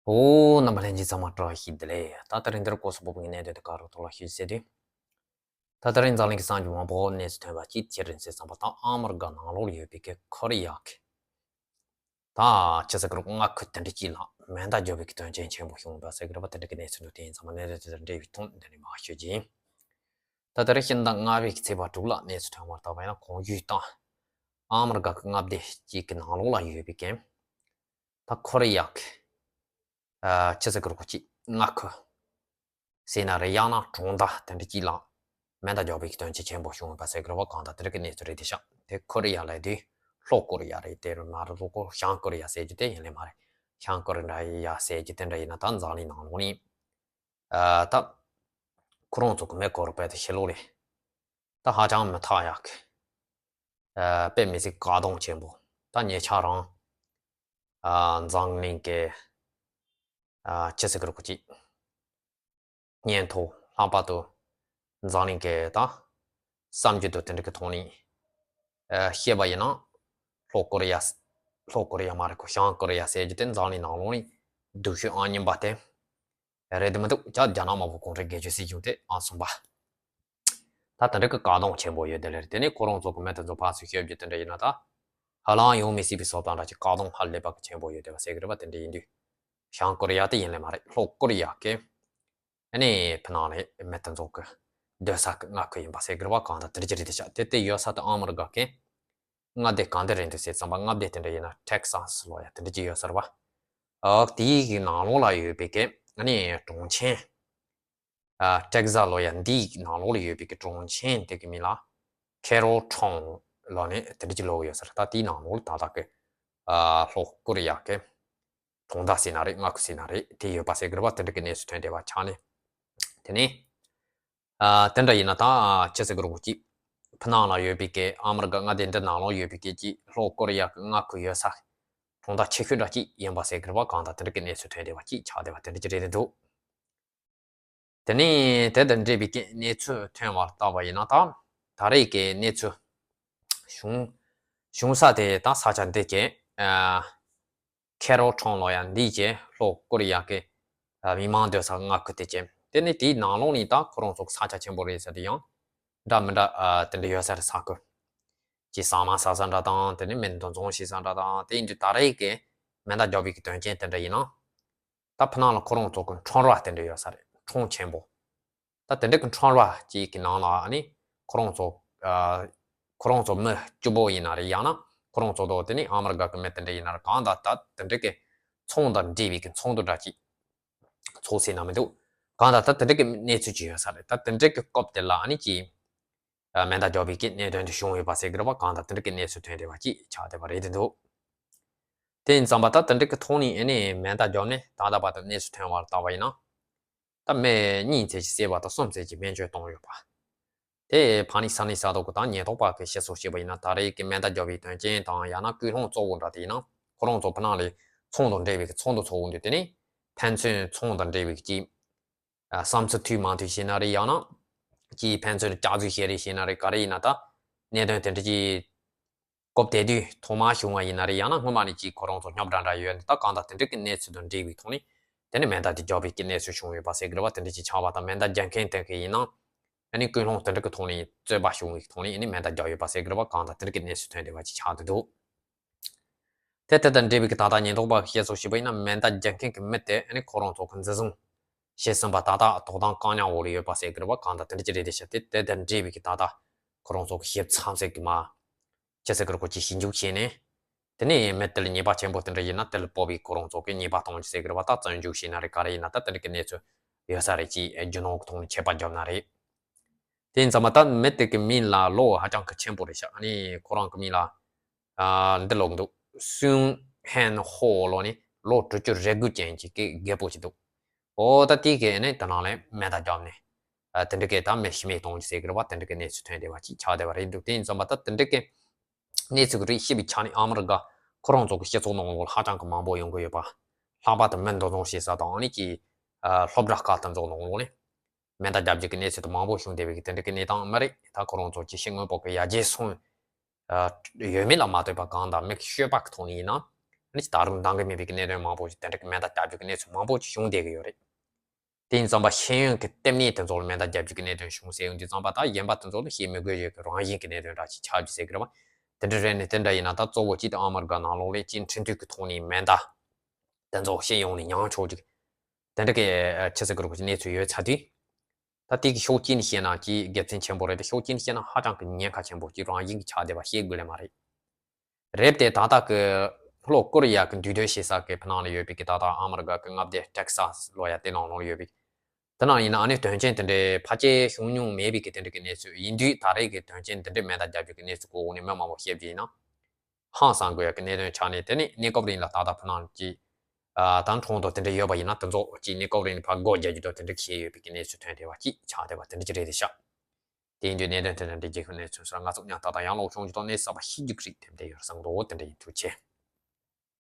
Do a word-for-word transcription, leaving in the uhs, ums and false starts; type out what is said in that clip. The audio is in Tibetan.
ཨོ། རྣམ་པ་ལྷན་རྒྱས་ཚང་མ་བཀྲ་ཤིས་བདེ་ལེགས། ད་ལྟ་རིང་འདིར་སྐོར་སོགས་པོ་ངའི་གནད་དོན་དེ་ག་རུ་ཐོག་ལ་ཞུས་ཟེར་དུས། ད་ལྟ་རིང་འཛམ་གླིང་གི་གསར་འགྱུར་མང་པོ་གནས་ཚུལ་ཐོན་པ་གཅིག་ཅི་རེད་ཟེར་བསམ་པ་དང་ཨ་མི་རི་ཀ་ནང་ལོགས་ལ་ཡོད་པའི་གི་ཁོ་རི་ཡ་གི། ད་ཅི་ཟེར་གི་རུ་མངའ་ཁུལ་དེ་འདྲ་གཅིག་ལ་མེ་མདའ་རྒྱག་པའི་གི་དོན་རྐྱེན་ཆེན་པོ་བྱུང་བ་ཟེར་གི་རེད་པ། དེ་འདྲ་གི་གནས་ཚུལ་འདུག་དེ་ཡིན་ཚང་མ་གནད་དོན་དེ་དང་འབྲེལ་བའི་ཐོག་འདི་ནས་མར་ཤོད་ཀྱི་ཡིན། ད་ལྟ་རིང་ཕྱི་ཟླ་ལྔ་པའི་གི་ཚེས་པ་དྲུག་ལ་གནས་ཚུལ་ཐོན་པར་བལྟས་པ་ཡིན་ན་གོང་ཞུས་དང་ཨ་མི་རི་ཀ་གི་མངའ་སྡེ་གཅིག་གི་ནང་ལོགས་ལ་ཡོད་པའི་གི། ད་ཁོ་རི་ཡ་གི། ཨ། ཅི་ཟེར་གི་རུ་ཁོ་གཅིག་མངའ་ཁུལ་ཟེར་ན་རེད། ཡང་ན་གྲོང་རྡལ་དེ་འདྲ་གཅིག་ལ་མེ་མདའ་རྒྱག་པའི་གི་དོན་རྐྱེན་ཆེན་པོ་བྱུང་བ་ཟེར་གི་རེད་པ། གང་ལྟར་དེ་འདྲ་གི་གནས་ཚུལ་རེད་དེ་ཤག་དེ་ཁོ་རི་ཡ་ལབ་དུས་ལྷོ་ཀོ་རི་ཡ་རེད། དེ་རུ་མ་རེད། ལྷོ་ཀོ་བྱང་ཀོ་རི་ཡ་ཟེར་རྒྱུ་དེ་ཡིན་ལེ་མ་རེད། བྱང་ཀོ་རི་ཡ་ཟེར་རྒྱུ་དེ་འདྲ་ཡིན་ན་ད་འཛམ་གླིང་ནང་ལོགས་ནས། ཨ། ད་ཁོ་རང་ཚོ་གི་མེ་འཁོར་བ་དེ་ཕྱི་ལོགས་ལས། ད་ཧ་ཅང་མི་ཐག་ཡག་གི། ཨ། དཔེ་མི་སྲིད་བཀག་སྡོམ་ཆེན་པོ། ད་ཉེ་ཆར་རང་། ཨ། འཛམ་གླིང་གི། ཨ། ཅི་ཟེར་གི་རུ་ཁོ་གཅིག་སྙན་ཐོ་ལྷག་པར་དུ་འཛམ་གླིང་གི་ད་གསར་འགྱུར་དུ་དེ་འདྲ་གི་ཐོག་ནས། ཨ། བཤད་པ་ཡིན་ན། ལྷོ་ཀོ་རི་ཡ། ལྷོ་ཀོ་རི་ཡ་མ་རེད་ཁོ། བྱང་ཀོ་རི་ཡ་ཟེར་རྒྱུ་དེ་འཛམ་གླིང་ནང་ལོགས་ནས་སྡུག་ཤོས་ཨང་གཉིས་པ་དེ། རེད་དེ་མི་འདུག་ཅག་རྒྱ་ནག་དམར་པོ་གུང་ཁྲན་སྒེར་གཅོད་སྲིད་གཞུང་དེ་ཨང་གསུམ་པ། ད་དེ་འདྲ་གི་བཀག་སྡོམ་ཆེན་པོ་ཡོད་དེ་ལེར། དེ་ནས་ཁོ་རང་ཚོ་གི་མི་དེ་ཚོ་ཕར་ཚུར་བཤད་རྒྱུ་དེ་འདྲ་ཡིན་ན་ད། ཧ་ལམ་ཡོང་མི་སྲིད་པའི་བཟོ་སྟངས་འདྲ་ཅིག་བཀག་སྡོམ་ཧ་ལས་པ་གི་ཆེན་པོ་ཡོད་དེ་བ་ཟེར་གི་རེད་པ། དེ་འདྲ་ཡིན་དུས། བྱང་ཀོ་རི་ཡ་དེ་ཡིན་ལེ་མ་རེད། ལྷོ་ཀོ་རི་ཡ་གི། ཨ་ནི་ཕི་ནང་ལས་མི་དེ་ཚོ་གི་སྡོད་ས་གི་མངའ་ཁུལ་ཡིན་པ་ཟེར་གི་རེད་པ། གང་ལྟར་དེ་འདྲ་ཅིག་རེད་དེ་ཤག་དེ་དེ་ཡོད་ས་དེ་ཨ་མི་རི་ཀ་གི། མངའ་སྡེ་གང་དེ་རེད་འདུག་ཟེར་བསམ་པ། མངའ་སྡེ་དེ་འདྲ་ཡིན་ན་ཊེག་སཱ་སི་ལོ་ཡ་དེ་འདྲ་ཅིག་ཡོད་ས་རེད་པ། ཨོ། དེའི་གི་ནང་ལོགས་ལ་ཡོད་པའི་གི་ཨ་ནི་གྲོང་ཆེན། ཨ། ཊེག་སཱ་སི་ལོ་ཡ་འདིའི་ནང་ལོགས་ལ་ཡོད་པའི་གི་གྲོང་ཆེན་དེ་གི་མིང་ལ་ཁེ་རོ་ཁྲོང་ལབ་ནས་དེ་འདྲ་ཅིག་ལབ་ཡོད་ས་རེད། ད་དེའི་ནང་ལོགས་ལ་ད་ལྟ་གི། ཨ། ལྷོ་ཀོ་རི་ཡ་གི་གྲོང་རྡལ་ཟེར་ན་རེད། མངའ་ཁུལ་ཟེར་ན་རེད། དེ་ཡོད་པ་ཟེར་གི་རེད་པ། དེ་འདྲ་གི་གནས་ཚུལ་ཐོན་བསྡད་པ་ཆགས་ནས། དེ་ནས། ཨ། དེ་འདྲ་ཡིན་ན་ད་ཅི་ཟེར་གི་རེད་གཅིག་ཕི་ནང་ལ་ཡོད་པའི་གི་ཨ་མི་རི་ཀ་མངའ་སྡེ་འདི་ནང་ལོགས་ཡོད་པའི་གི་གཅིག་ལྷོ་ཀོ་རི་ཡ་གི་མངའ་ཁུལ་ཡོད་ས་གྲོང་རྡལ་ཆེ་ཤོས་འདྲ་གཅིག་ཡིན་པ་ཟེར་གི་རེད་པ། གང་ལྟར་དེ་འདྲ་གི་གནས་ཚུལ་ཐོན་བསྡད་པ་གཅིག་ཆགས་བསྡད་པ་དེ་འདྲ་ཅིག་རེད་འདུག་དེ་ནས་དེ་དང་འབྲེལ་བའི་གི་གནས་ཚུལ་ཐོན་པར་བལྟས་པ་ཡིན་ན་ད། ད་རེས་ཀྱི་གནས་ཚུལ་བྱུང་བྱུང་ས་དེ་ད་ས་ཆ་འདི་གི། ཨ། ཁེ་རོ་ཁྲོང་ལབ་ཡ་འདི་གི་ལྷོ་ཀོ་རི་ཡ་གི། ཨ། མི་མང་སྡོད་ས་མངའ་ཁུལ་དེ་གི། དེ་ནས་དེའི་ནང་ལོགས་ནས་ད་ཁོ་རང་ཚོ་ས་ཆ་ཆེན་པོ་རེད་ཟེར་དེ་ཡང་འདྲ་མི་འདྲ། ཨ། དེ་འདྲ་ཡོད་ས་རེད། ས་ཁུལ་གྱི་ཟ་མ་ཟ་ས་འདྲ་དང་། དེ་ནས་མི་འདུ་འཛོམས་བྱེད་ས་འདྲ་དང་། དེ་ཡིན་དུས་ད་རེས་ཀྱི་མེ་མདའ་རྒྱག་པའི་གི་དོན་རྐྱེན་དེ་འདྲ་ཡིན་ན། ད་ཕི་ནང་ལ་ཁོ་རང་ཚོ་གི་ཁྲོམ་ར་དེ་འདྲ་ཡོད་ས་རེད། ཁྲོམ་ཆེན་པོ། ད་དེ་འདྲ་གི་ཁྲོམ་ར་གཅིག་གི་ནང་ལ་ཨ་ནི་ཁོ་རང་ཚོ། ཨ། ཁོ་རང་ཚོ་མི་གཅིག་པོ་ཡིན་ན་རེད། ཡང་ན་ཁོ་རང་ཚོ་དང་དེ་ནི་ཨ་མི་རི་ཀ་གི་མི་དེ་འདྲ་ཡིན་ན་རེད། གང་ལྟར་ད་དེ་འདྲ་གི་ཚོང་དང་འབྲེལ་བའི་གི་ཚོགས་འདུ་འདྲ་གཅིག་ཚོགས་ཟེར་ན་མི་འདུག་གང་ལྟར་ད་དེ་འདྲ་གི་གནས་ཚུལ་ཅིག་ཡོད་ས་རེད། ད་དེ་འདྲ་གི་སྐབས་དེ་ལ་ཨ་ནི་ཅིག་ཨ། མེ་མདའ་རྒྱག་པའི་གི་གནད་དོན་དེ་བྱུང་ཡོད་པ་ཟེར་གི་རེད་པ། གང་ལྟར་དེ་འདྲ་གི་གནས་ཚུལ་ཐོན་བསྡད་པ་གཅིག་ཆགས་བསྡད་པ་རེད་འདུག་དེ་ཡིན་ཙང་པ་ད་དེ་འདྲ་གི་ཐོག་ནས་ཨ་ནི་མེ་མདའ་རྒྱབ་ནས་ད་ལྟ་བར་དུ་གནས་ཚུལ་ཐོན་པར་བལྟས་པ་ཡིན་ན། ད་མི་གཉིས་ཙམ་ཅིག་བསད་པ་དང་གསུམ་ཙམ་ཅིག་སྨན་བཅོས་བཏང་ཡོད་པ། དེ་ཕ་ནི་ས་ནི་ས་ཐོག་གི་ད་ཉེན་རྟོག་པ་གི་བཤད་སྲོལ་བྱས་པ་ཡིན་ན། ད་རེས་ཀྱི་མེ་མདའ་རྒྱབ་པའི་དོན་རྐྱེན་དང་ཡང་ན་ཀུན་སློང་གཙོ་བོ་འདྲ་དེ་ཡིན་ན། ཁོ་རང་ཚོ་ཕི་ནང་ལ་ཚོང་དང་འབྲེལ་བའི་གི་ཚོགས་འདུ་ཚོགས་འདུག་དེ་ནི་ཕན་ཚུན་ཚོང་དང་འབྲེལ་བའི་གི་ཅིག་ཨ། བསམ་ཚུལ་མཐུན་མ་མཐུན་བྱས་ན་རེད། ཡང་ན་ཅིག་ཕན་ཚུན་སྐྱག་རྫུན་བཤད་རེས་བྱས་ན་རེད། ག་རེ་ཡིན་ན་ད་གནད་དོན་དེ་འདྲ་ཅིག་སྐབས་དེ་དུས་ཐོག་མར་བྱུང་བ་ཡིན་ན་རེད། ཡང་ན་སྔོན་མ་ནས་ཅིག་ཁོ་རང་ཚོ་རྙོག་དྲ་འདྲ་ཡོད་ན། ད་གང་ལྟར་དེ་འདྲ་གི་གནས་ཚུལ་དང་འབྲེལ་བའི་ཐོག་ནས་དེ་ནི་མེ་མདའ་དེ་རྒྱག་པའི་གི་གནས་ཚུལ་བྱུང་ཡོད་པ་ཟེར་གི་རེད་པ། དེ་འདྲ་ཅིག་ཆགས་པ་དང་། མེ་མདའ་རྒྱག་མཁན་དེ་གི་ཡིན་ན་ཨ་ནི་ཀུན་སློང་དེ་འདྲ་གི་ཐོག་ནས་རྩོད་པ་བྱུང་བའི་ཐོག་ནས་ཨ་ནི་མེ་མདའ་རྒྱག་ཡོད་པ་ཟེར་གི་རེད་པ། གང་ལྟར་དེ་འདྲ་གི་གནས་ཚུལ་ཐོན་བསྡད་པ་ཅིག་ཆགས་བསྡད་འདུག་དེ་དེ་དང་འབྲེལ་བའི་གི་ད་ལྟ་ཉེན་རྟོག་པ་གི་བཤད་སྲོལ་བྱས་པ་ཡིན་ན། མེ་མདའ་རྒྱག་མཁན་གི་མི་དེ་ཨ་ནི་ཁོ་རང་ཚོ་གི་འཛིན་བཟུང་བྱས་ཟིན་པ་ད་ལྟ་དོ་དམ་བཀག་ཉར་འོག་ལ་ཡོད་པ་ཟེར་གི་རེད་པ། གང་ལྟར་དེ་འདྲ་ཅིག་རེད་དེ་ཤག་དེ་དེ་དང་འབྲེལ་བའི་གི་ད་ལྟ་ཁོ་རང་ཚོ་གི་ཞིབ་མཚམས་ཟེར་གི་མ། ཅི་ཟེར་གི་རེད་གོ། ཅིག་ཞིབ་འཇུག་བྱས་ནས། དེ་ནས་མི་དེ་ལ་ཉེས་པ་ཆེན་པོ་དེ་འདྲ་ཡིན་ན་དེ་ལ་སྤོབས་པའི་ཁོ་རང་ཚོ་གི་ཉེས་པ་གཏོང་རྒྱུ་ཟེར་གི་རེད་པ། ད་བཙོན་འཇུག་བྱས་ན་རེད། ག་རེ་ཡིན་ན་ད་དེ་འདྲ་གི་གནས་ཚུལ་ཡོད་ས་རེད། ཅིག་རྒྱུ་ནོར་གི་ཐོག་ནས་ཆད་པ་བརྒྱབ་ན་རེད། དེ་ཡིན་ཙང་མ་ད་མི་དེ་གི་མིང་ལ་ལོ་ཧ་ཅང་གི་ཆེན་པོ་རེད་ཤག་ཨ་ནི་ཁོ་རང་གི་མིང་ལ། ཨ། འདི་ལབ་འདུག་སུན་ཧན་ཧོ་ལབ་ནི་ལོ་དྲུག་ཅུ་རེ་དགུ་ཅན་གྱི་གི་རྒད་པོ་ཅིག་འདུག་འོ་ད་དེ་གི་ནི་དེ་ནང་ལ་མེ་མདའ་བརྒྱབ་ནས། ཨ། དེ་འདྲ་གི་ད་མི་ཤི་རྨས་གཏོང་རྒྱུ་ཟེར་གི་རེད་པ། དེ་འདྲ་གི་གནས་ཚུལ་ཐོན་བསྡད་པ་ཅིག་ཆགས་བསྡད་པ་རེད་འདུག་དེ་ཡིན་ཙང་མ་ད་དེ་འདྲ་གི་གནས་ཚུལ་གི་རིགས་ཤེས་པའི་ཆ་ནས་ཨ་མི་རི་ཀ་ཁོ་རང་ཚོ་གི་སྤྱི་ཚོགས་ནང་ལོགས་ལ་ཧ་ཅང་གི་མང་པོ་ཡོང་གི་ཡོད་པ། ལྷག་པར་དུ་མི་འདུ་འཛོམས་བྱེད་ས་དང་ཨ་ནི་ཅིག་ཨ། སློབ་གྲྭ་ཁག་དེ་ཚོ་ནང་ལོགས་ནས་མེ་མདའ་བརྒྱབ་རྒྱུ་གི་གནས་ཚུལ་དེ་མང་པོ་བྱུང་བསྡད་པའི་གི་དེ་འདྲ་གི་གནས་སྟངས་མ་རེད། ད་ཁོ་རང་ཚོ་ཅིག་ཤེས་སྔོན་པོ་གི་ཡར་རྒྱས་སོང་། ཨ། ཡོད་མེད་ལ་མ་ལྟོས་པ་གང་དང་མི་གི་སྤྱོད་པ་གི་ཐོག་ནས་ཡིན་ན། ནི་ད་རུང་འདང་གི་མེད་པའི་གི་གནད་དོན་མང་པོ་ཞིག་དེ་འདྲ་གི་མེ་མདའ་རྒྱག་རྒྱུ་གི་གནས་ཚུལ་མང་པོ་ཞིག་བྱུང་བསྡད་ཀྱི་ཡོད་རེད། དེ་ཡིན་ཙང་པ་ཤེས་ཡོན་གྱི་ལྟེ་གནས་དེ་ཚོ་ལ་མེ་མདའ་རྒྱག་རྒྱུ་གི་གནད་དོན་བྱུང་ཟེར་ཡོང་དུས་ཙང་པ་ད་གཞན་པ་དེ་ཚོ་ལ་བཤད་མི་དགོས་ཡོད་ཀྱི་རང་བཞིན་གྱི་གནད་དོན་འདྲ་ཞིག་ཆགས་རྒྱུ་ཟེར་གི་རེད་བ། དེ་འདྲ་རེད་ནས་དེ་འདྲ་ཡིན་ན་ད་གཙོ་བོ་གཅིག་དེ་ཨ་མི་རི་ཀ་ནང་ལོགས་ལ་སྤྱི་འཕྲིན་དུས་ཀྱི་ཐོག་ནས་མེ་མདའ་དེ་ཚོ་ཤེས་ཡོང་ནས་མྱངས་ཆོག་རྒྱུ་དེ་འདྲ་གི་ཆི་ཟེར་གི་རེད་གནས་ཚུལ་ཡོད་ཚར་དུས། ད་དེ་གི་ཕྱོགས་གཅིག་ནས་བཤད་ན་ཅིག་དགེ་མཚན་ཆེན་པོ་རེད་དེ་ཕྱོགས་གཅིག་ནས་བཤད་ན་ཧ་ཅང་གི་ཉེན་ཁ་ཆེན་པོ་ཅིག་རང་བཞིན་གྱི་ཆགས་བསྡད་པ་བཤད་དགོས་ལེ་མ་རེད། རེད་དེ་ད་ལྟ་གི་ལྷོ་ཀོ་རི་ཡ་གི་འདུས་སྡོད་བྱེད་ས་གི་ཕ་ནང་ལ་ཡོད་པའི་གི་ད་ལྟ་ཨ་མི་རི་ཀ་གི་མངའ་སྡེ་ཊེག་སཱ་ལོ་ཡ་དེ་ནང་ལོགས་ལ་ཡོད་པའི་དེ་ནང་ཡིན་ན་ཨ་ནི་དོན་རྐྱེན་དེ་འདྲའི་ཕལ་ཆེར་བྱུང་མྱོང་མེད་པའི་གི་དེ་འདྲ་གི་གནས་ཚུལ་ཡིན་དུས་ད་རེས་ཀྱི་དོན་རྐྱེན་དེ་འདྲའི་མེ་མདའ་རྒྱག་རྒྱུ་གི་གནས་ཚུལ་གོ་འོག་ནས་མི་མང་པོ་བཤད་རྒྱུ་ཡིན་ན། ཧང་སང་དགོས་ཡ་གི་གནད་དོན་ཆགས་ནས་དེ་ནི་གནས་སྐབས་རིང་ལ་ཏག་ཏག་ཕུ་ནང་གི་ཨ་ད་གྲོང་དུ་དེ་འདྲ་ཡོད་པ་ཡིན་ན་དེ་ཚོ་གཅིག་གནས་སྐབས་རིང་ལ་ཕར་སྒོ་རྒྱག་རྒྱུ་དང་དེ་འདྲ་བྱས་ཡོད་པའི་གི་གནས་ཚུལ་ཐོན་བསྡད་པ་གཅིག་ཆགས་བསྡད་པ་དེ་འདྲ་ཅིག་རེད་དེ་ཤག་དེ་ཡིན་དུས་གནད་དོན་དེ་འདྲ་འདྲ་རྒྱལ་ཁབ་གནས་ཚུལ་སོགས་ང་ཚོ་མཉམ་ཏག་ཏག་ཡང་ལོག་བྱུང་རྒྱུ་དང་གནས་ས་པ་ཤི་རྒྱུ་གི་རིགས་དེ་འདྲ་ཡོད་བསམ་འདུག་དེ་འདྲ་ཡིན། ཐུགས་རྗེ་ཆེ།